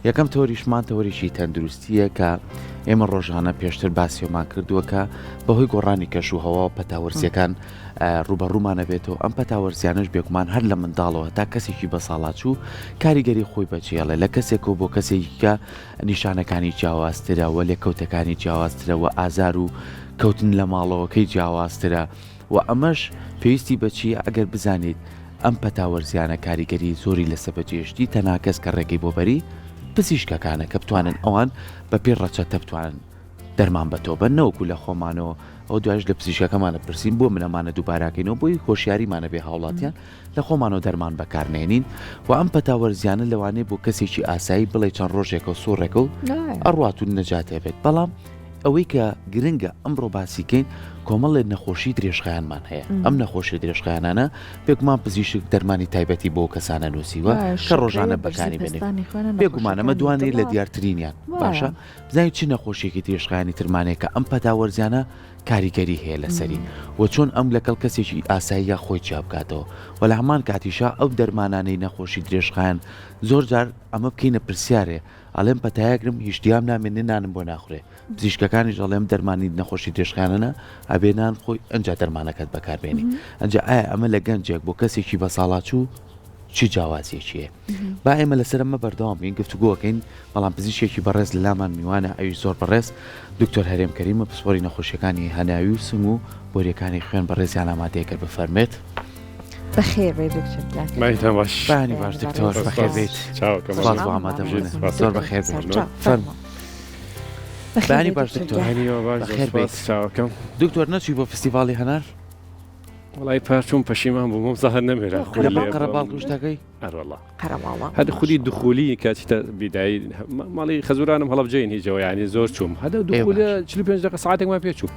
یەکەم تەوەریشمان تەوەرێکی تەندروستییە کە ئێمە ڕۆژانە پێشتر باسیەوەمان کردووە کە بەهۆی گۆڕانی کەش و هەوا و پەتا وەرزیەکان ڕووبەڕوومانە بێتەوە ئەم پەتا وەرزیانەش بێگومان هەر لە منداڵەوە تا کەسێکی بەساڵاچوو کاریگەری خۆی بەجێڵێ لە کەسێکەوە بۆ کەسێکی کە نیشانەکانی جیاوازترە و لێکەوتەکانی جیاوازترە و ئازار و کەوتن لە ماڵەوەکەی جیاوازترە و ئەمەش پێویستی بە چییە ئەگەر بزانیت ئەم پەتا وەرزیانە کاریگەری زۆری لەسەر بەجێهێشتی تەنها کەس کە ڕێگەی بۆ بەری پزیشکەکانە کە بتوانن ئەوان بە پێی ڕەچەتە بتوانن دەرمان بە تۆ بەن نەوەکو لە خۆمانەوە ئەو دوایش لە پزیشکەکەمانە پرسین بۆ من ئەمانە دووباراکەینەوە بۆی هۆشیاریمانە بێ هاوڵاتیان لە خۆمانەوە دەرمان بەکارنێنین و ئەم پەتا وەرزیانە لەوانەیە بۆ کەسێکی ئاسایی بڵێ چەند ڕۆژێکە و سوڕێکە و ئەڕوات و نەجاتێ بێت بەڵام ئەوەی کە گرنگە ئەمڕۆ باسی کەین کۆمەڵێ نەخۆشی درێژخایەنمان هەیە ئەم نەخۆشی درێژخایەنانە بێگومان پزیشک دەرمانی تایبەتی بۆ کەسانە نووسیوە کە ڕۆژانە بەکاری بێنێ بێگومان ئەمە دوانەی لە دیارترینیان باشە بزانین چ نەخۆشیێکی درێژخایەنی ترمانەیە کە ئەم پەتا وەرزیانە کاریگەری هەیە لەسەری و چۆن ئەم لەگەڵ کەسێکی ئاساییە خۆی جیا بکاتەوە و لە هەمان کاتیشا ئەو دەرمانانەی نەخۆشی درێژخایەن زۆر جار ئەمە بکەینە پرسیارێ ئەڵێم پەتایەگرم هیچ دیام نامێنێ نانم بۆ ناخورێ پزیشکەکانیش ئەڵێم دەرمانی نەخۆشی درێژخایەنە ئەبێ نان خۆی ئەنجا دەرمانەکەت بەکاربێنی ئەنجا ئایا ئەمە لە گەنجێک بۆ کەسێکی بەساڵاچوو چی جیاوازیەکی هەیە با ئێمە لەسەر ئەمە بەردەوام بین گفتوگۆکەین بەڵام پزیشکێکی بەڕێز لە لامان میوانە ئەویش زۆر بەڕێز دکتۆر هەرێم کەریمە پسپۆری نەخۆشیەکانی هەناوی و سنگ و بۆریەکانی خوێن بەڕێزیان ئامادەیە گەر بفەرمێت. بەخێر بێی دکتۆر گیان. بەیانتان باش. بەیانی باش دکتۆر بەخێر بێیت. چاوەکەم. سپاس بۆ ئامادەبوونت. زۆر بەخێر بێیت. فەرموو. بەیانی باش دکتۆر. بەخێر بێیت. چاوەکەم. دکتۆر نەچووی بۆ فستیڤاڵی هەنار؟ وەڵای پار چووم پەشیمان بووم وەم زەهر نەمێرا خولی لە قەرەباڵغ شتەکەی ئەروەڵا قەرەباڵغ هەر خولی دخولی کە چیتە بیدایی ماڵی خەزورانم هەڵەبجەین هیچەوە یعنی زۆر چووم هەدە دخولە 45 دقیقە ساعتێکمان پێ چوو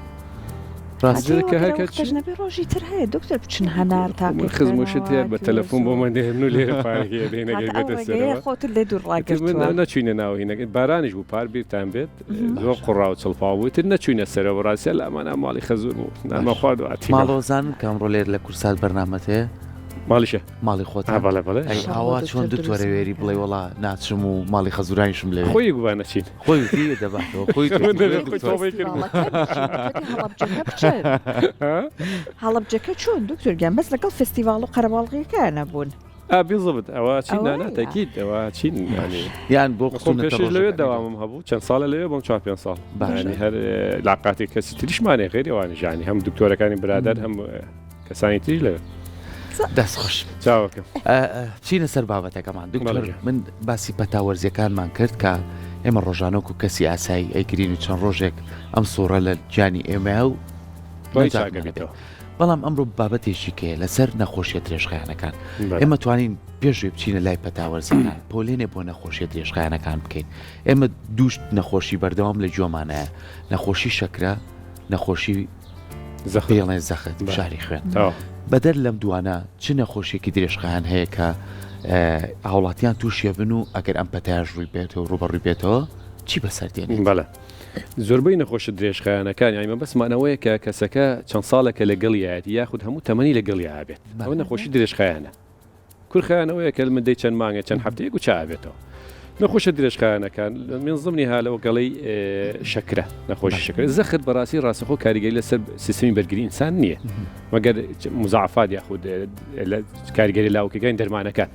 ڕاستە کە هەر کە نەبێ ڕۆژی تر هەیە دکتۆر بچن هەنار تا خزموشت هەیە بە تەلەفۆن بۆ من دێن و لێرە پارێ دێنەگەر بێتە سەرەوە خۆت لێ دوور ڕاگرتووە نەچوینە ناو هینەکە بارانیش بوو پار بیرتان بێت زۆر قوڕا و چڵپاو بوو ئیتر نەچووینە سەرەوە ڕاستە لامانا ماڵی خەزور بوو نانمان خوارد و هاتینەوە. ماڵەوە زانن کە ئەمڕۆ لێرە لە کوردسات بەرنامەت هەیە؟ ماڵیشە. ماڵی خۆتە؟ ئا بەڵێ بەڵێ. ئەی ئاوا چۆن دکتۆرە وێری بڵێی وەڵا ناچم و ماڵی خەزورانیشم لەوێ. خۆی گوبا نەچین. خۆی وتی دەباتەوە خۆی دکتۆر. هەڵەبجەکە بچن. هەڵەبجەکە چۆن دکتۆر گیان بەس لەگەڵ فێستیڤاڵ و قەرەباڵغیەکە نەبوون. ئا بیزبت ئەوە چین نا نا تەکید ئەوە چین یانی یان بۆ خۆم پێشیش لەوێ دەوامم هەبوو چەند ساڵە لەوێ بۆم چوار پێنج ساڵ باشە هەر لاقاتی کەسی تریشمانێ غێری ئەوانیش یانی هەم دکتۆرەکانی برادەر هەم کەسانی تریش لەوێ دەست خۆش چاوەکەم چینە سەر بابەتەکەمان دکتۆر من باسی پەتا وەرزیەکانمان کرد کە ئێمە ڕۆژانەوەکو کەسی ئاسایی ئەیگرین و چەند ڕۆژێک ئەم سوڕە لە گیانی ئێمە و نەجاتمانەبێت. بەڵام ئەمڕۆ بابەتێکی کەیە لەسەر نەخۆشیە درێژخایەنەکان ئێمە توانین پێشوی بچینە لای پەتاوەرزەکان پۆلێنێ بۆ نەخۆشیە درێژخایەنەکان بکەین ئێمە دووشت نەخۆشی بەردەوام لە گوێمانایە نەخۆشی شەکرە نەخۆشی زەخێڵێ زەخت شاری خوێن بەدەر لەم دوانە چ نەخۆشیێکی درێژخایەن هەیە کە هاوڵاتیان تووشێ بن و ئەگەر ئەم پەتایش ڕووی بێتەوە ڕوبەڕووی بێتەوە چی بەسەر دێنێت؟ بەڵێ زۆربەی نەخۆشە درێژخایەنەکان یانی مەبەستمان ئەوەیە کە کەسەکە چەند ساڵێکە لەگەڵیایەتی یاخود هەموو تەمەنی لەگەڵیا بێت ئەوە نەخۆشی درێژخایەنە کورخایەنەوەیە کە مدەی چەند مانگە چەند هەفتەیەک و چا بێتەوە نەخۆشە درێژخایەنەکان من ضمنی ها لەوە گەڵی شەکرە نەخۆشی شەکرە زەخت بەڕاستی ڕاستەخۆ کاریگەری لەسەر سیستمی بەرگری ئینسان نییە مەگەر مزعفات یاخود کاریگەری لاوکەکانی دەرمانەکان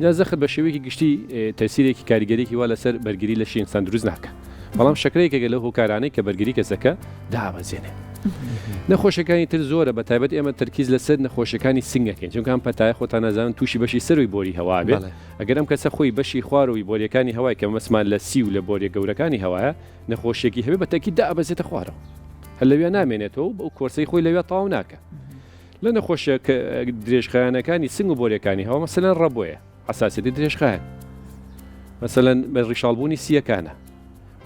جا زەخت بە شێوەیەکی گشتی تەسیرێکی کاریگەرێکی وا لەسەر بەرگری لەشی ئینسان دروست ناکە بەڵام شەکرە یەکێکە لەو هۆکارانەی کە بەرگری کەسەکە دابەزێنێ نەخۆشەکانی تر زۆرە بە تایبەت ئێمە تەرکیز لەسەر نەخۆشەکانی سنگەکەین چونکە ئەم پەتایە خۆتان نازانن تووشی بەشی سەروی بۆری هەوا بێت ئەگەر ئەم کەسە خۆی بەشی خواروی بۆریەکانی هەوای کە مەسمان لە سی و لە بۆریە گەورەکانی هەوایە نەخۆشیەکی هەبێ بە تەکی دابەزێتە خوارەوە هەر لەوێ نامێنێتەوە و ئەو کۆرسەی خۆی لەوێ تەواو ناکە لە نەخۆشیە درێژخایەنەکانی سنگ و بۆریەکانی هەوا مەسەلەن ڕەبۆیە، حەساسیەتی درێژخایەن، مەسەلەن بە ڕیشاڵبوونی سییەکانە،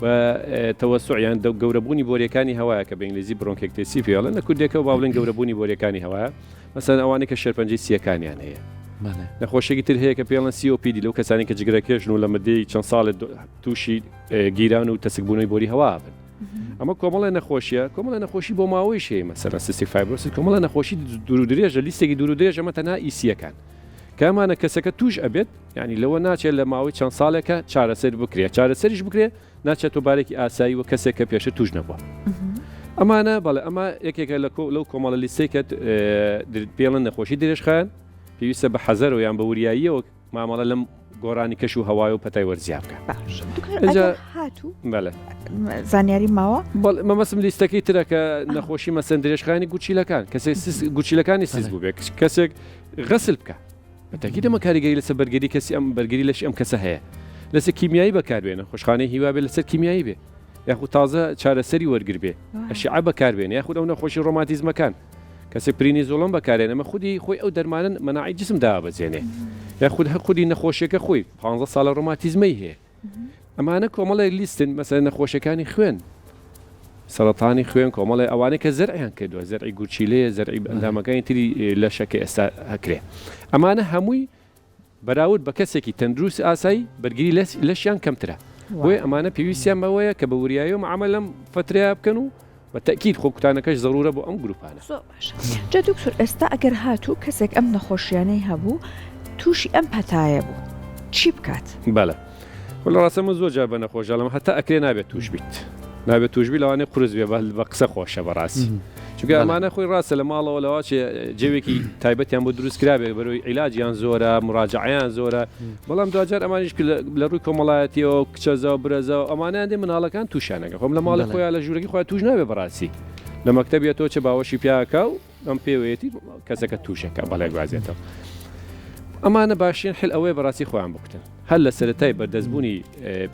بە تەوەسوع یان گەورەبوونی بۆریەکانی هەوایە کە بە ئینگلیزی bronchiectasis پێ ئەڵێن، لە کوردیەکەوە با بڵێن گەورەبوونی بۆریەکانی هەوایە، مەسەلەن ئەوانەی کە شێرپەنجەی سییەکانیان هەیە. نەخۆشیەکی تر هەیە کە پێی ئەڵێن COPD لەو کەسانی کە جگرەکێشن و لە مدەی چەند ساڵێک تووشی گیران و تەسکبوونەوەی بۆری هەوا بن. ئەمە کۆمەڵێ نەخۆشیە کۆمەڵە نەخۆشی بۆ ماوەیش هەیە مەسەلەن cystic fibrosis کۆمەڵە نەخۆشی دوور و درێژە لیستێکی دوور و درێژ ئەمە تەنها ئیسیەکان. کە ئەمانە کەسەکە توش ئەبێت یانی لەوە ناچێت لە ماوەی چەند ساڵێکە چارەسەر بکرێت چارەسەریش بکرێت ناچێتەوە بارێکی ئاسایی وە کەسێک کە پێشتر توش نەبووە ئەمانە بەڵێ ئەمە یەکێکە لە لەو کۆمەڵە لیستەی کە پێڵن نەخۆشی درێژخایەن پێویستە بە حەزەرەوە یان بە وریاییەوە مامەڵە لەم گۆڕانی کەش و هەوای و پەتای وەرزیا بکە. باشە دکتۆر ئەگەر هاتوو بەڵێ زانیاری ماوە؟ بەڵێ مەبەستم لیستەکەی ترە کە نەخۆشی مەسەن درێژخایەنی گورچیلەکان کەسێک سیس گورچیلەکانی سیس بوو بێ کەسێک غەسل بکە بەتەکی دەمە کاریگەری لەسەر بەرگری کەسی ئەم بەرگری لەشی ئەم کەسە هەیە لەسەر کیمیایی بەکاربێنە خۆشخانەی هیوا بێ لەسەر کیمیایی بێ یاخود تازە چارەسەری وەرگر بێ ئەشعە بەکاربێنێ یاخود ئەو نەخۆشی ڕۆماتیزمەکان کەسێک پرینیزۆلۆن بەکارێن ئەمە خودی خۆی ئەو دەرمانەن مەناعەی جسم دابەزێنێ یاخود هەر خودی نەخۆشیەکە خۆی پ ساڵە ڕۆماتیزمەی هەیە ئەمانە کۆمەڵێک لیستن مەسەلەن نەخۆشیەکانی خوێن سەرەتانی خوێن کۆمەڵێ ئەوانەی کە زەرعیان کردووە زەرعی گورچیلەیە زەرعی ئەندامەکانی تری لەشە کە ئێستا هەکرێ ئەمانە هەمووی بەراورد بە کەسێکی تەندروست ئاسایی بەرگری لەشیان کەمترە بۆیە ئەمانە پێویستیان بەوەیە کە بە وریایی و معامە لەم فترەیە بکەن و بە تەئکید خۆ کوتانەکەش زەرورە بۆ ئەم گروپانە. زۆر باشە جا دکتۆر ئێستا ئەگەر هاتوو کەسێک ئەم نەخۆشیانەی هەبوو تووشی ئەم پەتایە بوو چی بکات؟ بەلێ لە ڕاستە من زۆر جار بە نەخۆش دەڵێم هەتا ئەکرێ نابێت توش بیت نابێت توش بی لەوانەیە قورس بێ بە قسە خۆشە بەڕاستی چونکە ئەمانە خۆی ڕاستە لە ماڵەوە لەواچێ جەوێکی تایبەتیان بۆ دروست کرابێ بەرەوەی عیلاجیان زۆرە مراجعیان زۆرە بەڵام دواجار ئەمانیش لە ڕووی کۆمەڵایەتیەوە کچەزا و برەزا و ئەمانیان دێ مناڵەکان تووشیانەکە خۆم لە ماڵی خۆیان لە ژوورەکەی خۆیان توش نابێ بەڕاستی لە مەکتەبیە تۆ چ باوەشی پیاکە و ئەم پێوەیەتی کەسەکە تووشەکە بەڵێ گوازێتەوە ئەمانە باشترین حل ئەوەیە بەڕاستی خۆیان بکوتن هەر لە سەرەتای بەردەستبوونی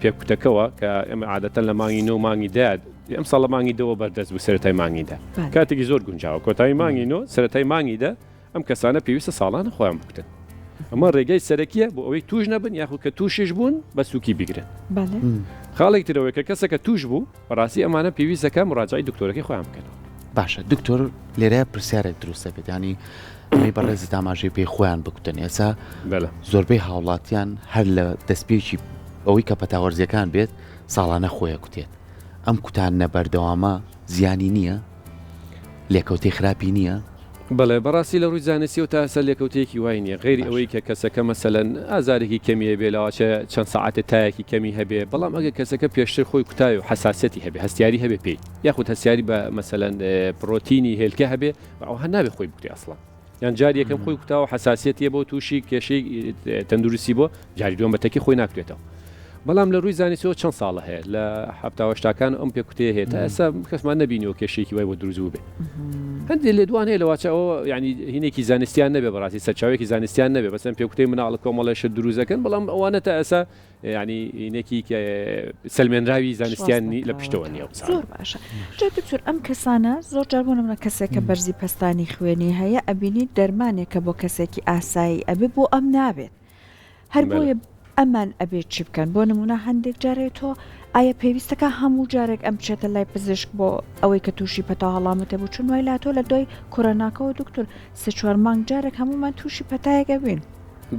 پێکوتەکەوە کە ئێمە عادەتەن لە مانگی نۆ مانگی داد ئەم ساڵ لە مانگی دەوە بەردەست بوو سەرەتای مانگی دە کاتێکی زۆر گونجاوە کۆتایی مانگی نۆ سەرەتای مانگی دە ئەم کەسانە پێویستە ساڵانە خۆیان بکوتن ئەمە ڕێگەی سەرەکیە بۆ ئەوەی توش نەبن یاخود کە تووشش بوون بە سووکی بگرن خاڵێک ترەوەی کە کەسەکە توش بوو بەڕاستی ئەمانە پێویستەکە مراجعی دکتۆرەکەی خۆیان بکەنەوە. باشە دکتۆر لێرە پرسیارێک دروست دەبێت ینی ئەمەی بەڕێزت ئاماژەی پێی خۆیان بکوتن ئێسا زۆربەی هاوڵاتیان هەر لە دەستپێکی ئەوەی کە پەتاوەرزیەکان بێت ساڵانە خۆیە کوتێت ئەم کوتانە بەردەوامە زیانی نییە؟ لێکەوتەی خراپی نییە؟ بەڵێ بەڕاستی لە ڕووی زانستیەوە تا ئێستا لێکەوتەیەکی وای نییە غەیری ئەوەی کە کەسەکە مەسەلەن ئازارێکی کەمی هەبێ لەواچە چەند سەعاتێ تایەکی کەمی هەبێ بەڵام ئەگەر کەسەکە پێشتر خۆی کوتاوێ و حەساسیەتی هەبێ هەستیاری هەبێ پێی یاخود هەستیاری بە مەسەلەن پڕۆتینی هێلکە هەبێ ئەوها نابێ خۆی بکوتێ ئەسڵەن یان جاری یەکەم خۆی کوتاوە حەساسیەتیە بۆ تووشی کێشەی تەندروستی بۆ جاری دووەم بە تەکی خۆی ناکرێتەوە بەڵام لە ڕووی زانستیەوە چەند ساڵە هەیە لە هەفتاوەشتاکان ئەم پێکوتەیە هەیە تا ئێستا کەسمان نەبینیوە کێشەیەکی وای بۆ دروست بوو بێ هەندێک لێدوان هەیە لەواچە ئەوە ینی هینێکی زانستیان نەبێ بەڕاستی سەرچاوێکی زانستیان نەبێ بەسەن پێکوتەی مناڵ کۆمەڵێ شت دروست دەکەن بەڵام ئەوانە تا ئێستا ینی هینێکی سەلمێنراوی زانستیان لە پشتەوە نییە زۆر باشە جا دکتۆر ئەم کەسانە زۆر جار بۆ نمونە کەسێک کە بەرزی پەستانی خوێنی هەیە ئەبینی دەرمانێک کە بۆ کەسێکی ئاسایی ئەبێ بۆ ئەم نابێت هەر بۆیە ئەمان ئەبێت چی بکەن بۆ نمونە هەندێک جارێ تۆ ئایا پێویستەکە هەموو جارێک ئەم بچێتە لای پزیشک بۆ ئەوەی کە تووشی پەتا هەڵامەتە بوو چون وای لاتۆ لە دوای کۆرۆناکەوە دکتۆر سێ چوار مانگ جارێک هەموومان تووشی پەتایەک ئەبین.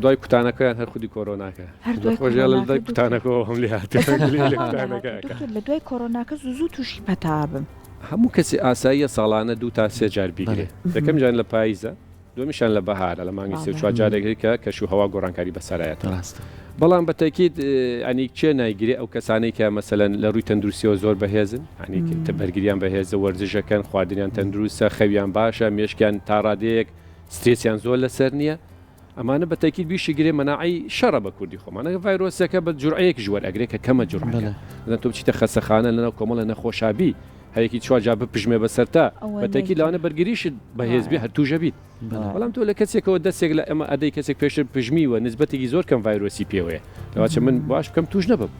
دوای کوتانەکەیان هەر خودی کۆرۆناکە هەر دوای خۆشیان لە کۆرۆناکە دوای دکتۆر کوتانەکەەوە هەم لێ هاتووە ئێستا گلەیی لە خۆم کوتانەکە لێهاتوو ئەکا. دکتۆر لە دوای کۆرۆناکە زوو زوو تووشی پەتا ئەبم. هەموو کەسی ئاساییە ساڵانە دوو تا سێ جار بیگرێ یەکەم جار لە پاییزە دووەمیشیان لە بەهارە لە مانگی سێ و چوار جارێک هەیە کە کەش و هەوا گۆڕانکاری بەسەرایەتەوە ڕاستە. بەڵام بە تەکید یانی کێ نایگرێ ئەو کەسانەی کە مەسەلەن لە ڕووی تەندروستیەوە زۆر بەهێزن یانی بەرگریان بەهێزە وەرزشەکەن خواردنیان تەندروستە خەویان باشە مێشکیان تا ڕادەیەک سترێسیان زۆر لەسەر نییە ئەمانە بە تەکید بیشی گرێ مەناعەی شەڕە بە کوردی خۆمان ئەگەر ڤایرۆسەکە بە جورعەیەکیش وەرئەگرێ کە کەمە جورعەکە مەسەلەن تۆ بچیتە خەسەخانە لەناو کۆمەڵە نەخۆشابی هەیەکی چوار جار بپژمێ بەسەرتا ئەوە بە تەکید نەیگرێ. لەوانە بەرگریشت بەهێز بێ هەر تووشە بیت بەڵام تۆ لە کەسێکەوە دەستێک لە ئەمە ئەدەی کەسێک پێشتر پژمیوە نسبەتێکی زۆر کەم ڤایرۆسی پێوەیە لەواچە من باش بکەم توش نەبم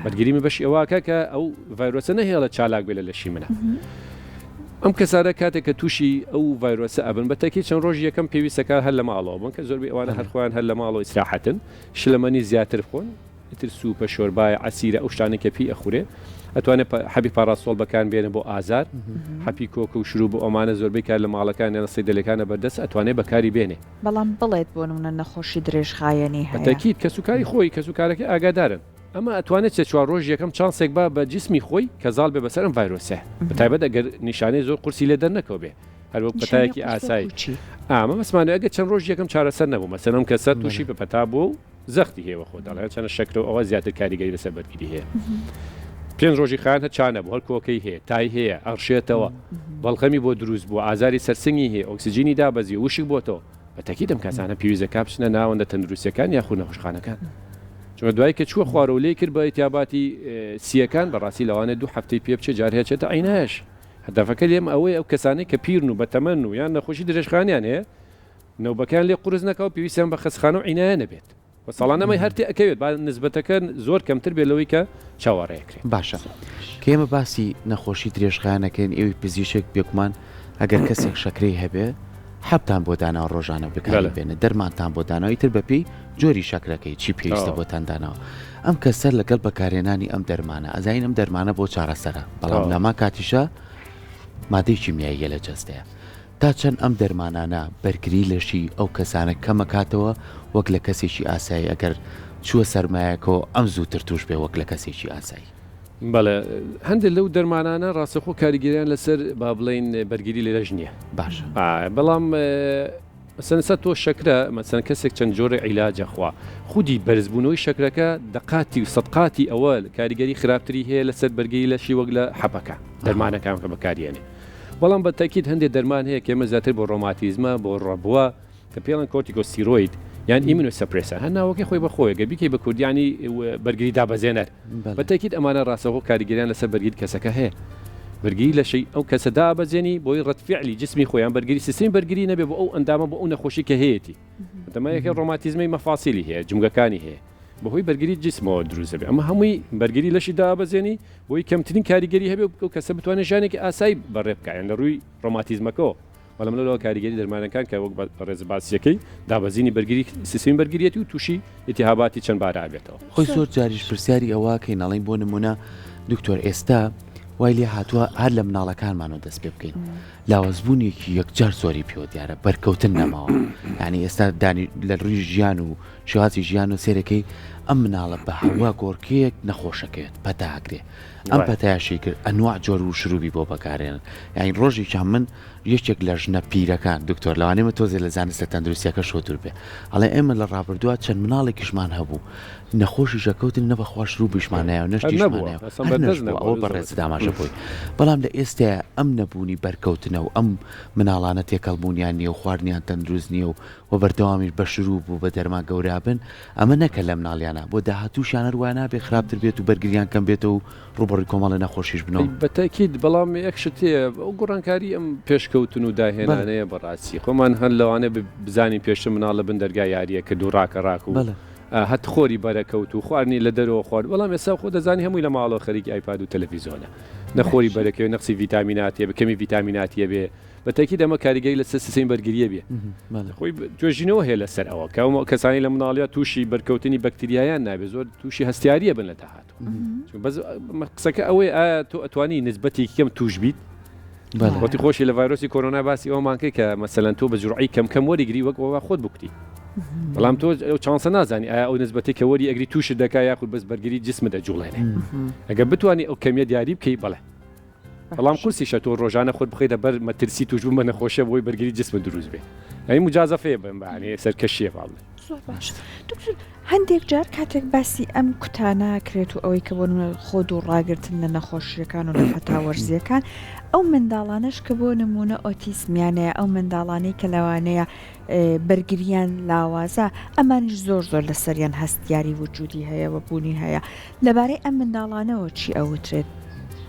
بەرگری من بەشی ئەوواکە کە ئەو ڤایرۆسە نەهێڵە چالاک بێ لە لەشی منە ئەم کەسانە کاتێک کە تووشی ئەو ڤایرۆسە ئەبن بە تەکی چەند ڕۆژ یەکەم پێویستەکە هەر لە ماڵەوە بن کە زۆربەی ئەوانە هەر خۆیان هەر لە ماڵەوە ئیسراحەتن شلەمەنی زیاتر بخۆن ئیتر سوپە شۆربایە عەسیرە ئەو شتانەی کە پێی ئەخورێ ئەتوانێ حەبی پاڕاسۆڵ بەکار بێنێ بۆ ئازار حەپی کۆکە و شروب و ئەمانە زۆربەی کار لە ماڵەکان یان لە سەیدەلەکانە بەردەست ئەتوانێ بەکاری بێنێ. بەڵام بڵێت بۆ نمونە نەخۆشی درێژخایەنی هەیە. بەتەکید کەسوکاری خۆی کەسوکارەکەی ئاگادارن. ئەمە ئەتوانێت سێ چوار ڕۆژ یەکەم چانسێک با بە جسمی خۆی کە زاڵ بێ بەسەر ئەم ڤایرۆسە بەتایبەت ئەگەر نیشانەی زۆر قورسی لێ دەرنەکەوبێ. هەر وەک پەتایەکی ئاسایی ئامە مەسمانە ئەگە چەند ڕۆژ یەکەم چارەسەر نەبوو مەسەلەن ئەم کەسە تووشی بە پەتا بووە و زەختی هەیە خۆ دەڵێ چەنە شەکرە و ئەوە زیاتر کاریگەری لەسەر بەرگری هەیە پێنج ڕۆژی خان هەر چانە بوو هەر کۆکەی هەیە تای هەیە ئەڕشێتەوە بەڵغەمی بۆ دروست بووە ئازاری سەرسنگی هەیە ئۆکسجینی دابەزی وشک بۆتەوە بە تەکید ئەم کەسانە پێویستە کا بچنە ناوەندە تەندروستیەکان یاخود نەخۆشخانەکان چونکە دوای کە چووە خوارەوە لێی کرد بە ئیتیاباتی سیەکان بەڕاستی لەوانەیە دوو هەفتەی پێ بچێت جار هەیە چێتە عینایەش هەدەفەکە لێم ئەوەیە ئەو کەسانەی کە پیرن و بەتەمەن و یان نەخۆشی درێژخانیان هەیە نەوبەکەیان لێ قورس نەکا و پێویستیان بە خەستخانە و عینایە نەبێت و ساڵانە ئەمەی هەر تێ ئەکەوێت با نسبەتەکە زۆر کەمتر بێت لەوەی کە چاوەڕێ ئەکرێت. باشە کە ئێمە باسی نەخۆشی درێژخایەن ئەکەین ئێوەی پزیشک بێگومان ئەگەر کەسێک شەکرەی هەبێ حەبتان بۆ داناوە ڕۆژانە بەکاری بێنێت دەرمانتان بۆ داناوە ئیتر بەپێی جۆری شەکرەکەی چی پێویستە بۆتان داناوە ئەم کەسە لەگەڵ بەکارهێنانی ئەم دەرمانە ئەزانین ئەم دەرمانە بۆ چارەسەرە بەڵام لەما کاتیشە مادەی کیمیاییە لە جەستەیە تا چەند ئەم دەرمانانە بەرگری لەشی ئەو کەسانە کەمەکاتەوە وەک لە کەسێکی ئاسایی ئەگەر چووە سەرمایەکەوە ئەم زووتر توش بێ وەک لە کەسێکی ئاسایی. بەڵێ هەندێک لەو دەرمانانە ڕاستەخۆ کاریگەریان لەسەر با بڵێین بەرگری لە لەش نییە باشە بەڵام مەسەن سە تۆ شەکرە مەسەن کەسێک چەند جۆرە عیلاجە خوا خودی بەرزبوونەوەی شەکرەکە دەقاتی و سەدقاتی ئەوە کاریگەری خراپتری هەیە لەسەر بەرگری لەشی وەک لە حەپەکە دەرمانەکان کە بەکاریێنێ بەڵام بە تەکید هەندێک دەرمان هەیە کە ئێمە زیاتر بۆ ڕۆماتیزمە بۆ ڕەبووە کە پێڵێن کۆرتیکۆستیرۆید یان immunosuppressor هەر ناوەکەی خۆی بە خۆیە گەر بیکەی بە کوردی یانی بەرگری دابەزێنەر بە تەکید ئەمانە ڕاستەوخۆ کاریگەریان لەسەر بەرگری کەسەکە هەیە بەرگری لەشەی ئەو کەسە دابەزێنی بۆی ڕەد فعلی جسمی خۆیان بەرگری سیستمی بەرگری نەبێ بۆ ئەو ئەندامە بۆ ئەو نەخۆشی کە هەیەتی دەما یەکێ ڕۆماتیزمی مەفاسیلی هەیە جومگەکانی هەیە بەهۆی بەرگری جسمەوە دروست دەبێت ئەمە هەمووی بەرگری لەشی دابەزێنی بۆی کەمترین کاریگەری هەبێ و کەسە بتوانێت ژیانێکی ئاسایی بەڕێ بکات یان لە ڕووی ڕۆماتیزمەکەەوە بەڵام لەولاوە کاریگەری دەرمانەکان کە وەک بەڕێز باسیەکەی دابەزینی بەرگری سیستمی بەرگریەتی و تووشی ئیتیهاباتی چەند بارە ئەبێتەوە. خۆی زۆر جاریش پرسیاری ئەوە کەین ئەڵێین بۆ نمونە دکتۆر ئێستا وای لێ هاتووە هەر لە مناڵەکانمانەوە دەست پێ بکەین لاوازبوونێکی یەکجار زۆری پێوە دیارە بەرکەوتن نەماوە یعنی ئێستا دانی لە ڕووی ژیان و شێوازی ژیان و سێرەکەی ئەم مناڵە بە هەوا گۆڕکێک نەخۆشەکەوێت پەتاگرێ ئەم پەتایەشی کرد ئەنواع جۆر و شروبی بۆ بەکارێنن یانی ڕۆژێکیان من یەکێک لە ژنە پیرەکان دکتۆر لەوانەیە من تۆزێ لە زانستە تەندروستیەکە شۆ دوور بێ ئەڵێ ئێمە لە ڕابردووە چەند مناڵێکیشمان هەبوو نەخۆشیش ئەکەوتن نە بەخوا شروبیشمان نایە و هەر نەشتیشمان نەبووە نایە ئەسڵەن هەر بەردەست نەشبووە نەبووە ئەوە بالضبط بەڕێزت ئاماژە بۆی بەڵام لە ئێستایا ئەم نەبوونی بەرکەوتنە و ئەم مناڵانە تێکەڵبوونیان نییە و خواردنیان تەندروست نییە و و بەردەوامیش بە شروب و بە دەرمان گەورابن ئەمە نەکە لە مناڵیانا بۆ داهاتووشیان هەر وا نابێ خراپتر بێت و بەرگریان کەم بێتەوە و ڕووبەڕووی کۆمەڵێ نەخۆشیش بنەوە. ئەی بە تەئکید بەڵام یەک شت هەیە ئەو گۆڕانکاری ئەم پێشکەوتن و داهێنانەیە بەڕاستی خۆمان هەر لەوانەیە بزانین پێشتر مناڵ لە بن دەرگا یاریە کرد و ڕاکە ڕاک و هەت خۆری بەرەکەوت و خواردنی لە دەرەوە خوارد بەڵام ئێستا خۆ دەزانی هەمووی لە ماڵەوە خەریکی ئایپاد و تەلەفیزۆنە نە خۆری بەرەکەوێ نەقسی ڤیتامیناتیە بێ کەمی ڤیتامیناتیە بێ بە تەئکید ئەمە کاریگەری لەسەر سیستەمی بەرگریە بێ خۆی توێژینەوە هەیە لەسەر ئەوە کە ئەو کەسانی لە مناڵیا تووشی بەرکەوتنی بەکتریایان نابێت زۆر تووشی هەستیاریە بن لە داهاتوو بەس قسەکە ئەوەی ئایا تۆ ئەتوانی نسبەتێکی کەم توش بیت وەتی خۆشی لە ڤایرۆسی کۆرۆنا باسی ئەومان کرد کە مەسەلەن تۆ بە جوڕی کەم کەم وەریگری وەک ئەوە خۆت بکوتی بەڵام تۆ ئەو چانسە نازانی ئایا ئەو نسبەتی کە وەری ئەگری تووشت دەکا یاخود بەس بەرگری جسمت دەجوڵێنێ ئەگەر بتانی ئەو کەمیە دیاری بکەی بەڵێ بەڵام قورسیشە تۆ ڕۆژانە خۆت بخەیتە بەر مەترسی توشبوون بە نەخۆشیە بۆی بەرگری جسمت دروست بێ ئەی مجازەفەیە بم بەعنی سەرکەشیە با بڵێ. زۆر باش دکتۆر هەندێک جار کاتێک باسی ئەم کوتانە کرێت و ئەوەی کە بۆ نمونە خۆ دوور ڕاگرتن لە نەخۆشیەکان و لە پەتا وەرزیەکان ئەو منداڵانەش کە بۆ نمونە ئۆتیسمیان هەیە ئەو منداڵانەی کە لەوانەیە بەرگریان لاوازە ئەمانیش زۆر زۆر لەسەریان هەستیاری وجودی هەیە و بوونی هەیە لەبارەی ئەم منداڵانەوە چی ئەوترێت؟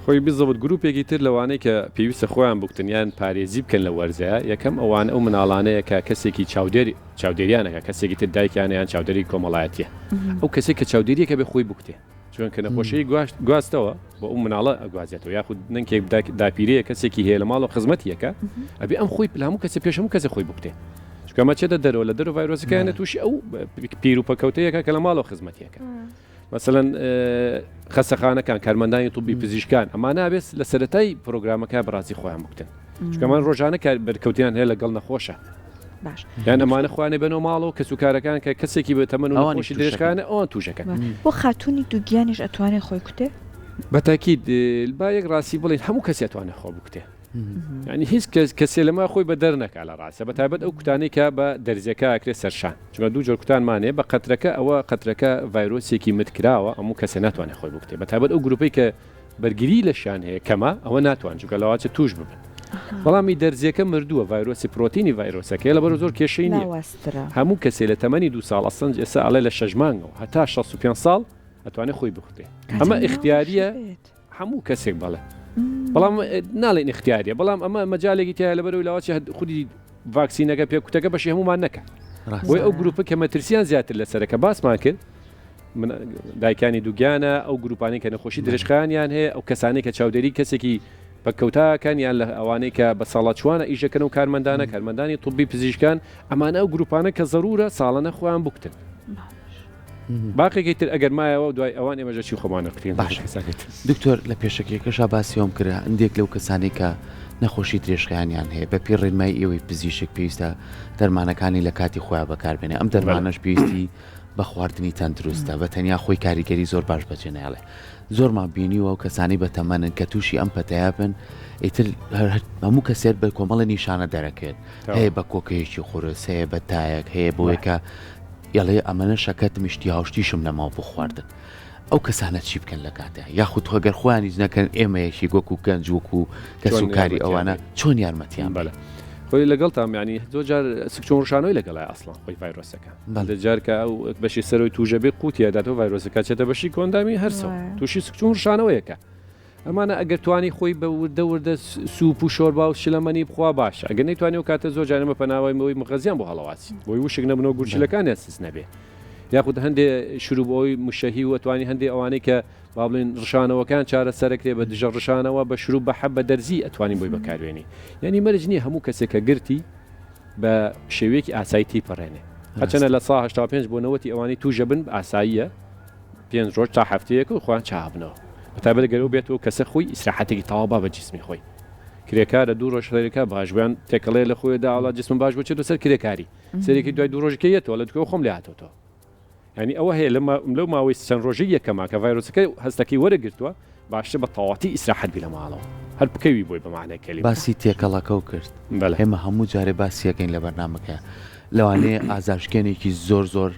خۆی بزەبت گروپێکی تر لەوانەی کە پێویستە خۆیان بکوتن یان پارێزی بکەن لە وەرزە یەکەم ئەوان ئەو مناڵانەیە کە کەسێکی چاودێر چاودێریان ئەکا کەسێکی تر دایکیانە یان چاودێری کۆمەڵایەتیە ئەو کەسێک کە چاودێریەکە بێ خۆی بکوتێ چونکە نەخۆشی گواستەوە بۆ ئەو مناڵە ئەگوازێتەوە یاخود نەنکێک داپیرەیە کەسێکی هەیە لە ماڵەوە خزمەتیەکە ئەبێ ئەم خۆی لە هەموو کەسێ پێش هەموو کەسێ خۆی بکوتێ چونکە ئەمە چێتە دەرەوە لە دەرەوە ڤایرۆسەکەیانە تووشی ئەو پیر و پەکەوتەیەکە کە لە ماڵەوە خزمەتیەکە مەسەلەن خەسەخانەکان کارمەندانی طبی پزیشکان ئەمانە ئەبێت لە سەرەتای پرۆگرامەکە بەڕاستی خۆیان بکتن چونکە ئەمان ڕۆژانە کار بەرکەوتیان هەیە لەگەڵ نەخۆشە باش یان ئەمانە خۆیان بەنەوە ماڵەوە کەس و کارەکان کە کەسێکی بە تەمەن و ئەوانیش نەخۆشی تووشەکەن. درێژخایەنە ئەوان تووشەکەن. بۆ خاتوونی دووگیانیش ئەتوانێ خۆی کوتێ؟ بەتاکید با یەک ڕاستی بڵێین هەموو کەسێ ئەتوانێ خۆ بکوتێ. یعنی هیچ کەس کەسێ لەما خۆی بە دەر نەکا لە ڕاستە بە تایبەت ئەو کوتانەی کە بە دەرزیەکە ئەکرێ سەرشان چونکە دوو جۆر کوتانمان هەیە بە قەترەکە ئەوە قەترەکە ڤایرۆسێکی مت کراوە هەموو کەسێ ناتوانێت خۆی بکوتێ بە تایبەت ئەو گروپەی کە بەرگری لەشیان هەیە کەمە ئەوە ناتوان چونکە لەواچە توش ببن بەڵام ئی دەرزیەکە مردووە ڤایرۆسی پرۆتینی ڤایرۆسەکەی لەبەر زۆر کێشەی نییە هەموو کەسێ لە تەمەنی دو ساڵ ئەسڵەن ئێستا ئەڵێ لە شەش مانگەوە هەتا 65 ساڵ ئەتوانێت خۆی بکوتێ ئەمە ئیختیاریە هەموو کەسێک بەڵێ بەڵام ناڵێن ئیختیاریە بەڵام ئەمە مەجالێکی تایە لەبەرەوەی لاوەچی خودی ڤاکسینەکە پێکوتەکە بەشی هەمومان نەکە بۆی ئەو گروپە کە مەترسیان زیاتر لەسەرەکە باسمان کرد من دایکانی دووگیانە ئەو گروپانی کە نەخۆشی درێژخایەنیان هەیە ئەو کەسانی کە چاودێری کەسێکی پەککەوتاکەن یان لە ئەوانەی کە بە ساڵاچوانە ئیشەکەن و کارمەندانە کارمەندانی طبی پزیشکان ئەمانە ئەو گروپانە کە زەرورە ساڵانە خۆیان بکتن. باقێکی تر ئەگەر مایەوە دوای ئەوان ئێمەش دەچین خۆمان ئەکوتین باشە دکتۆر لە پێشەکیەکەشا باسی ئەوەم کرد هەندێک لەو کەسانەی کە نەخۆشی درێژخایەنیان هەیە بە پێی ڕێنمای ئێوەی پزیشک پێویستە دەرمانەکانی لە کاتی خۆیان بەکاربێنێ ئەم دەرمانەش پێویستی بە خواردنی تەندروستە بە تەنیا خۆی کاریگەری زۆر باش بەجێ نایڵێ زۆرمان بینیوە و کەسانی بە تەمەنن کە تووشی ئەم پەتەیە بن ئیتر هەموو کەسێت بە کۆمەڵە نیشانە دەرەکەوێت هەیە بە کۆکەیەکی قورس هەیە بە تایەک هەیە بۆیەکە ئەڵێ ئەمەنە شەکەتم ئیشتیها و شتیشم نەماوە بۆ خواردن ئەو کەسانە چی بکەن لە کاتە یاخود هەگەر خۆیان هیچ نەکەن ئێمە یەکێک وەکو گەنج وەکو کەس و کاری ئەوانە چۆن یارمەتیان بەلە خۆی لەگەڵتام ینی زۆر جار سکچۆن ڕشانەوەی لەگەڵای ئەسڵان خۆی ڤایرۆسەکە لە جار کە ئەو بەشی سەرۆی توژە بێ قوتیاداتەوە ڤایرۆسەکە چێتە بەشی کۆندامی هەرسەوە تووشی سکچون ڕشانەوەیەکە ئەمانە ئەگەر توانی خۆی بە وردە وردە سوپ و شۆربا و شلەمەنی بخوا باشە ئەگەر نەیتوانی ئەو کاتە زۆر جار ئێمە پەناوای مەوەی مغەزیان بۆ هەڵەواسین بۆی وشک نەبنەوە گورچیلەکانیان سست نەبێ یاخود هەندێ شروب ئەوی مشەهی و ئەتوانی هەندێ ئەوانەی کە با بڵێن ڕشانەوەکان چارەسەرەکرێ بە دژە ڕشانەوە بە شروب بە حەب بە دەرزی ئەتوانین بۆی بەکاروێنی یعنی مەرج نییە هەموو کەسێک کە گرتی بە شێوەیەکی ئاسایی تیپەڕێنێ هەرچەنە لە سا 85 بۆ نەوەتی ئەوانەی تووشە بن ئاساییە پێنج ڕۆژ تا هەفتەیەک و خۆیان چابنەوە بەتایبەت گەر ئەو بێت و کەسە خۆی ئیسراحەتێکی تەواو با بە جسمی خۆی کرێکارە دوو ڕۆژ خێرەکە باش بوویان تێکەڵەیە لە خۆی داوەڵا جسم باش بچێتەوە سەر کرێکاری سەرێکی دوای دوو ڕۆژەکە یەتەوە لە دکەوە خۆم لێ هاتۆتەوە یعنی ئەوە هەیە لەو ماوەی چەند ڕۆژی یەکەما کە ڤایرۆسەکە هەستەکەی وەرەگرتووە باشتر بە تەواتی ئیسراحەت بی لە ماڵەوە هەر بکەوی بۆی بە معنای کەلیمە. باسی تێکەڵەکەو کرد بەلێ. ئێمە هەموو جارێ باسی ئەکەین لە بەرنامەکەیا لەوانەیە ئازارشکێنێکی زۆر زۆر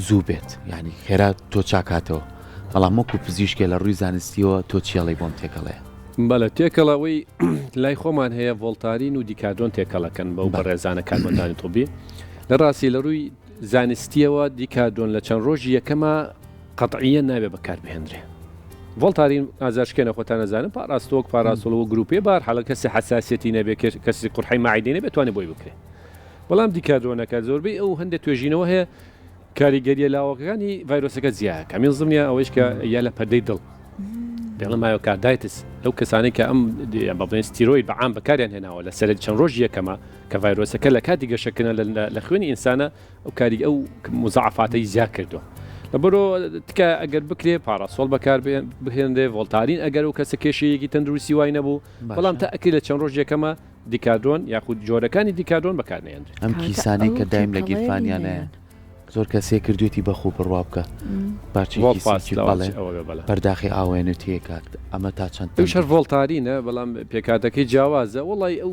زوو بێت یعنی خێرا تۆ چاکاتەوە بەڵام وەکو پزیشکێ لە ڕووی زانستیەوە تۆ چیەڵی بۆم تێکەڵەیە؟ بەڵێ تێکەڵەوەی لای خۆمان هەیە ڤۆڵتارین و دیکادۆن تێکەڵەکەن بەو بەڕێزانە کارمەندانی طبی لە ڕاستی لە ڕووی زانستیەوە دیکادۆن لە چەند ڕۆژی یەکەما قەتعیەن نابێ بەکار بهێنرێ. ڤۆڵتارین ئازارشکێنە خۆتان ئەزانن پاراستۆک پاراسۆڵ و گروپێ بار حاڵە کەسی حەساسیەتی نەبێ کەسی قورحەی مەعیدەی نەبێ توانێ بۆی بکرێ بەڵام دیکادرۆنەکە زۆربەی ئەو هەندێک توێژینەوە هەیە کاریگەریە لاوەکەکانی ڤایرۆسەکە زیاکە من زمنیە ئەوەیش کە یا لە پەردەی دڵ دەڵێ myocarditis لەو کەسانەی کە ئەم بە بڵێن ستیرۆید بە عام بەکاریان هێناوە لە سەر چەند ڕۆژ یەکەمە کە ڤایرۆسەکە لە کاتی گەشەکردن لە خوێنی ئینسانە ئەو کاری ئەو موزەعەفاتەی زیاد کردووە لەبەرۆ تکایە ئەگەر بکرێ پاراسۆڵ بەکار بهێنرێ ڤۆڵتارین ئەگەر ئەو کەسە کێشەیەکی تەندروستی وای نەبوو بەڵام تا ئەکرێ لە چەند ڕۆژ یەکەمە دیکادرۆن یاخود جۆرەکانی دیکادرۆن بەکار نەهێنرێت. ئەم کیسانەی کە دایم لە گیرفانیانایە زۆر کەسێ کردوێتی بە خۆ بڕوا بکە پارچەیەکی سیکی بەڵێ پەرداخی ئاوێنە تێکات ئەمە تا چەند ئەویش هەر ڤۆڵتارینە بەڵام پێکهاتەکەی جیاوازە وەڵی ئەو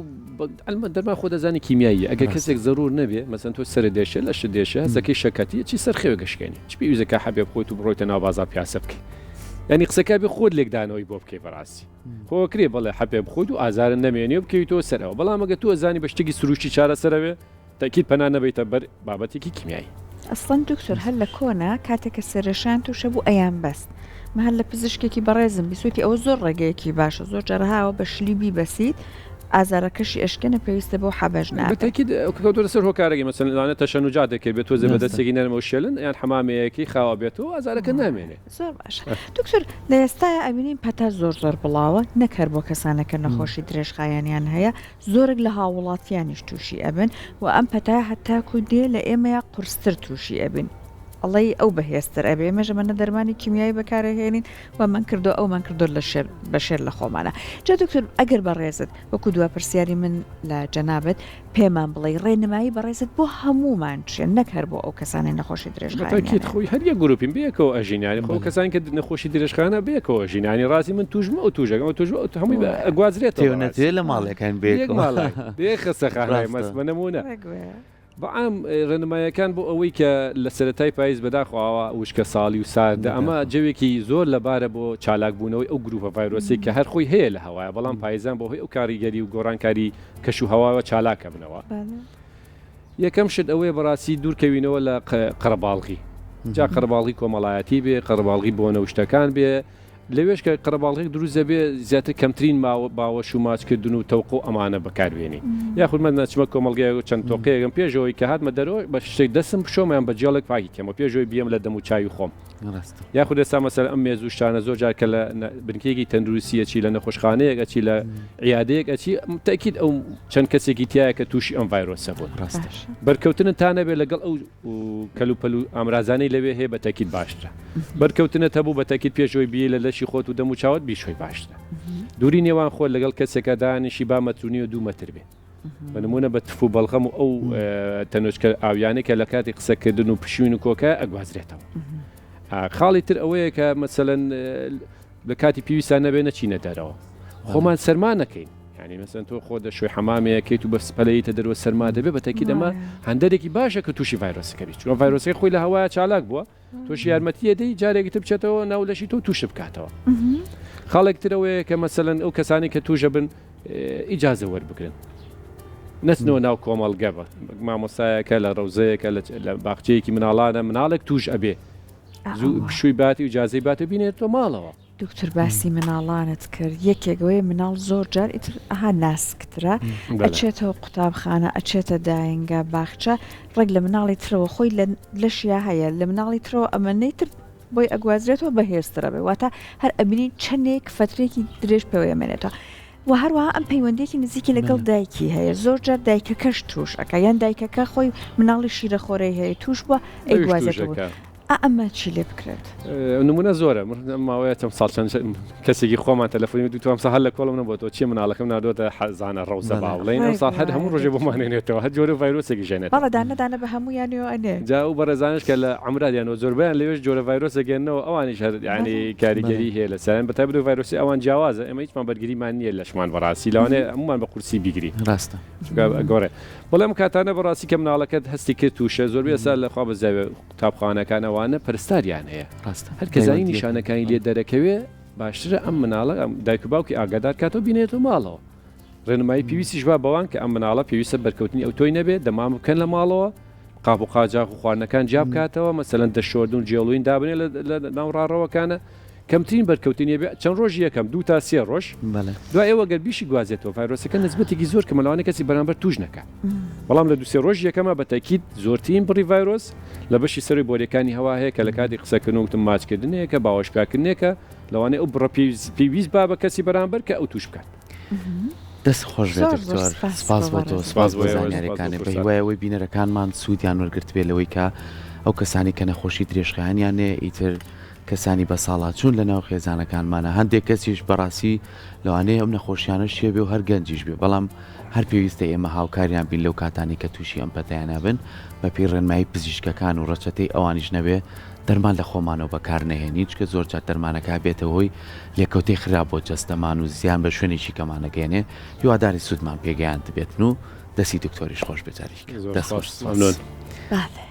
ئەلمە دەرمان خۆ دەزانی کیمیاییە ئەگەر کەسێک زەرور نەبێ مەسەن تۆ سەرت دێشێ لەشت دێشێ هەستەکەی شەکەتیە چی سەر خێوێک ئەشکێنی چ پێویستە کە حەبێ بخۆیت و بڕۆیتە ناو بازاڕ پیاسە بکەی یانی قسەکە بێ خۆت لێکدانەوەی بۆ بکەی بەڕاستی خۆ کرێ بەڵێ حەبێ بخۆیت و ئازارت نەمێنێ و بکەویتەوە سەرەوە بەڵام ئەگەر تۆ ئەزانی بە شتێکی سروشتی چارەسەرەوێ تەئکید پەنا نەبەیتە بەر بابەتێکی کیمیایی. ئەسڵەن دکتۆر هەر لە کۆنا کاتێک کە سەرێشەیان توشە بوو ئەیان بەست من هەر لە پزیشکێکی بەڕێزم بیسوتی ئەوە زۆر ڕێگەیەکی باشە زۆر جار هاوە بە شلی بیبەسیت ئازارەکەشی ئەشکێنە پێویستە بۆ حەبەش نابێت. بەتەکید کەوتۆتە سەر هۆکارەکەی مەسەلەن لەوانەیە تەشەنوجات دەکرد بێت تۆزێ بە دەستێکی نەرمەوە شێلن یان حەمامەیەکی خاوە بێتەوە ئازارەکە نامێنێ. زۆر باشە دکتۆر لە ئێستایا ئەبینین پەتا زۆر زۆر بڵاوە نەک هەر بۆ کەسانێک کە نەخۆشی درێژخایەنیان هەیە زۆرێک لە هاووڵاتیانیش تووشی ئەبن و ئەم پەتایە هەتاکوو دێ لە ئێمەیا قورستر تووشی ئەبین. ئەڵێی ئەو بەهێزتر ئەبێ ئێمەش ئەمەنە دەرمانی کیمیایی بەکارەهێنین وامان کردو ئەومان کردو لە شێر بە شێر لە خۆمانە جا دکتۆر ئەگەر بەڕێزت وەکو دوا پرسیاری من لە جەنابت پێمان بڵێی ڕێنمایی بەڕێزت بۆ هەموومان چیە نەک هەر بۆ ئەو کەسانەی نەخۆشی درێژخایەنیان بەتاکید هەیە؟ خۆی هەر یەک گروپین بەیەکەوە ئەژین یانی خۆ کەسانی کە نەخۆشی درێژخایەنە بەیەکەوە ئەژین یانی ڕاستی من تووشم ئەو تووشەکەم ئەو تووش ئەو هەمووی بە ئەگوازرێتەوە تێو نەتێ بەڕاستی لە ماڵێکان یەک بەیەکەوە ماڵە بەیەک خەستەخانەیە ڕاستە. مەس بە نموونە ڕێک وایە. بەعام ڕێنمایەکان بۆ ئەوەی کە لە سەرەتای پایز بەداخەوە ئاوا وشکە ساڵی و ساردە ئەمە بەداخەوە. جەوێکی زۆر لەبارە بۆ چالاک بوونەوەی ئەو گروپە ڤایرۆسەی کە هەر خۆی هەیە لە هەوایە بەڵام پایزان بەهۆی ئەو کاریگەری و گۆڕانکاری کەش و هەواوە چالاک ئەبنەوە. یەکەم شت ئەوەیە بەڕاستی دوور کەوینەوە لە قەرەباڵغی جا قەرەباڵغی کۆمەڵایەتی بێ قەرەباڵغی بۆنە و شتەکان بێ لەوێش کە قەرەباڵغێک دروست دەبێ زیاتر کەمترین ماوە باوەش و ماچکردن و تەوقە و ئەمانە بەکاربێنین یاخود من ئەچمە کۆمەڵگەیەک و چەند تۆقەیەکم پێشەوەی کە هاتمە دەرەوە بە شتێک دەستم بشۆم یان بە جێڵێک پاکی کەمەوە پێشەوەی بیەم لە دەم و چاوی خۆم ڕاستە. یاخود ئێستا مەسەلەن ئەم مێز و شتانە زۆر جار کە لە بنکەیەکی تەندروستی ئەچی لە نەخۆشخانەیەک ئەچی لە عیادەیەک ئەچی تەئکید ئەو چەند کەسێکی تایە کە تووشی ئەم ڤایرۆسە بوون ڕاستە. بەرکەوتنت تا نەبێت لەگەڵ ئەو کەلوپەل و ئامرازانەی لەوێ هەیە بە تەئکید باشترە. بەرکەوتنت هەبوو بە تەئکید پێش ئەوەی بیەی لە لەشی خۆت و دەم و چاوت بیشۆی باشترە. دووری نێوان خۆت لەگەڵ کەسێکا دانیشی با مەتر و نیو دوو مەتر بێ. بە نموونە بە تف و بەڵغەم و ئەو تەنۆچکە ئاویانەی کە لە کاتی قسەکردن و پشوین و کۆکە ئەگوازرێتەوە. خاڵی تر ئەوەیە کە مەسەلەن لە کاتی پێویستان نەبێ نەچینە دەرەوە خۆمان سەرما نەکەین یعنی مەسەن تۆ خۆ دەشوی حەمامەیەکەیت و بەس پەلەیتە دەرەوە سەرما دەبێ بە تەکی دەمە هەندێکی باشە کە تووشی ڤایرۆسەکە بیت چونکە ڤایرۆسەکە خۆی لە هەوایە چالاک بووە تۆش یارمەتیە دەی جارێکی تر بچێتەوە ناو لەشی تۆ تووش بکاتەوە خاڵێک ترەوەیە کە مەسەلەن ئەو کەسانی کە تووشە بن ئیجازە وەربگرن نەچنەوە ناو کۆمەڵگە بە مامۆستایەکە لە ڕەوزەیەکە لە باخچەیەکی مناڵانە مناڵێک توش ئەبێ زوو پشووی باتی و جازەی باتە بینێتەوە ماڵەوە. دکتۆر باسی مناڵانت کرد یەکێک ئەوەیە مناڵ زۆر جار ئیتر ئەها ناسکترە ئەچێتەوە قوتابخانە ئەچێتە داینگە باخچە ڕێک لە مناڵی ترەوە خۆی لە لەشیا هەیە لە مناڵی ترەوە ئەمەنەی تر بۆی ئەگوازرێتەوە بەهێزترە بێ واتە هەر ئەبینی چەندێک فترێکی درێژ پێوەی ئەمێنێتەوە و هەروەها ئەم پەیوەندیەکی نزیکی لەگەڵ دایکی هەیە زۆر جار دایکەکەش توش ئەکا یان دایکەکە خۆی مناڵی شیرەخۆرەی هەیە توش بووە ئەیگوازێتەوە ئا ئەمە چی لێ بکرێت؟ نمونە زۆرە من ئەم ماوەیە چەند ساڵ چەند کەسێکی خۆمان تەلەفۆنی وت وتم ئەمساڵ هەر لە کۆڵم نەبووەتەوە چیە مناڵەکەم ناردووەتە حەزانە ڕەوزە با بڵێین ئەمساڵ هەر هەموو ڕۆژێ بۆمان هێنێتەوە هەر جۆرە ڤایرۆسێکیش هێنێتەوە. بەڵێ دانە دانە بە هەموویانیەوە ئەنێ. جا ئەو بەڕێزانەش کە لە عەمرا دێنەوە زۆربەیان لەوێش جۆرە ڤایرۆسێک هێننەوە ئەوانیش هەر یانی کاریگەری هەیە لەسەریان بەتایبەت ئەو ڤایرۆسی ئەوان جیاوازە ئێمە هیچمان بەرگریمان نییە لەشمان بەڕاستی لەوانەیە هەموومان بە قورسی بیگرین. ڕاستە. چونکە ئەگۆڕێ. بەڵێ ئەم کاتانە بەڕاستی کە مناڵەکەت هەستی کرد تووشە زۆربەی ئێستا لە خوا بەزیاوێ قوتابخانەکان ئەوانە پەرستاریان هەیە ڕاستە هەر کە زانی پەیوەندیەکە نیشانەکانی لێ دەرەکەوێ باشترە ئەم مناڵە ئەم دایک و باوکی ئاگادار کاتەوە بینێتەوە ماڵەوە ڕێنمایی پێویستیش با بەوان کە ئەم مناڵە پێویستە بەرکەوتنی ئەو تۆی نەبێ دەمام بکەن لە ماڵەوە قاپ و قاجاخ و خواردنەکان جیا بکاتەوە مەسەلەن دەشۆردن و جێڵوین دابنێ لە ناو ڕاڕەوەکانە کەمترین بەرکەوتنی بێ چەند ڕۆژی یەکەم دوو تا سێ ڕۆژ دوای ئەوە گەر بیشی گوازێتەوە ڤایرۆسەکە نسبەتێکی زۆر کەمە لەوانەیە کەسی بەرامبەر توش نەکا بەڵام لە دوو سێ ڕۆژی یەکەمە بە تەکید زۆرترین بڕی ڤایرۆس لە بەشی سەروی بۆریەکانی هەوا هەیە کە لە کاتی قسەکردن و وتم ماچکردنێکە باوەشپیاکردنێکە لەوانەیە ئەو بڕە پێویست با بە کەسی بەرامبەر کە ئەو توش بکات. دەست خۆش بێت زۆر زۆر دکتۆر سپاس سپاس بۆ بۆ تۆ بەڕێزت. سپاس سپاس بۆ بۆ ئێوە سپاس بۆ زانیاریەکانت بە فرسەت. هیوای ئەوەی بینەرەکانمان سوودیان وەرگرتبێ لەوەی کە ئەو کەسانی کە نەخۆشی درێژخایەنیان هەیە ئیتر کەسانی بەساڵاچوون لەناو خێزانەکانمانە، هەندێک کەسیش بەڕاستی لەوانەیە ئەم نەخۆشیانەش هەبێ و هەر گەنجیش بێ، بەڵام هەر پێویستە ئێمە هاوکاریان بین لەو کاتانەی کە تووشی ئەم پەتایانە بن، بەپێی ڕێنمایی پزیشکەکان و ڕەچەتەی ئەوانیش نەبێ دەرمان لە خۆمانەوە بەکار نەهێنین، چونکە زۆرجار دەرمانەکە ئەبێتە هۆی لێکەوتەی خراپ بۆ جەستەمان و زیان بە شوێنێکی کەمان ئەگەیەنێ، هیوادارین سوودمان پێگەیاندبێتن و دەستی دکتۆریش خۆش بێ جارێکی کە. زۆر دەست خۆش سپاس سپاس. مەمنون. بەڵێ.